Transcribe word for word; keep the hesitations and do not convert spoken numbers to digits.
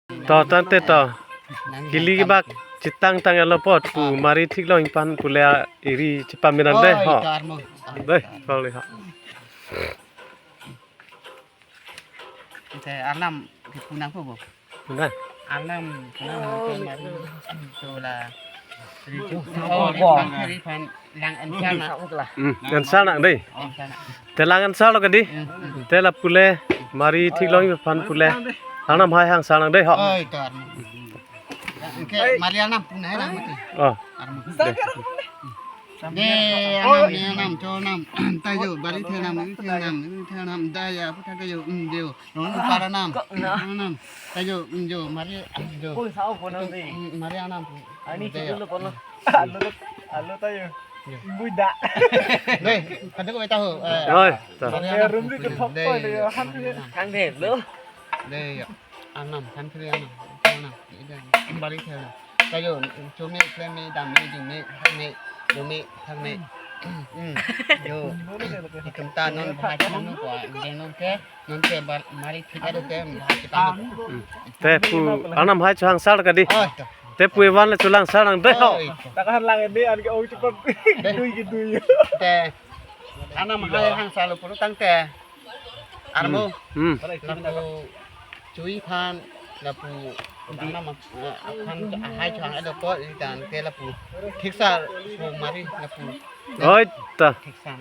To, tangte to. Kili kebak chetang tang alo apot pu Mari Theklongji aphan pule eri chepameran dei, ho. Oi, to armo. Dei, kali ha. Ante arnam kipunang ko bo? Punang. Arnam punang ko Mari. To la. Ri pan lang ansar na. Hmm, ansar nang dei. Ansar na. Te lang ansar lo kadi. Hmm. Te la pule Mari Theklongji aphan pule. Arnam hai hangsar nang dei, ho. Oi, to armo. Anke Mari arnam punai lang mati. Oh. Armo. Dei. Dei, arnam, ne arnam, cho arnam, ta jo, bari the arnam, ri the arnam, ri the arnam, da ya, pu ta jo, mm, jo. Non para arnam. Arnam. Ta jo, mm, jo, Mari, mm, jo. Koi sao ko nang dei. Mm, Mari arnam. Ani dei, chiklo kono. Alo, alo ta jo. Jo. Buida. Dei, kada ko ta ho. Eh. Oi, ta. Mari arnam. Room ri ke thok dei, ko le, han dei. Kang dei lo. Dei, ya. Arnam, than phri arnam, arnam, ida, bari the arnam. Kayo, chome, kleme, dame, jume, hakme, jume, hakme. Hmm, yo. Itum ta non bahas nang ko, deng non ke, non ke bar-, Mari Theklo ke, bahas kita. Hmm. Te pu, arnam hai chohangsar kadi. Oh, to. Te pu evan le cholangsar nang dei, ho. Oh, ito. Tahan lang ini, an ke ong cepat. Dei. Dui ke dui. Te, arnam hai hangsar lo puru tangte. Armo. Hmm. Lapu chui aphan, lapu arnam, eh, aphan ahai chang ada ko ikan ke lapu. Theksar pu Mari lapu. Oi ta. Theksar.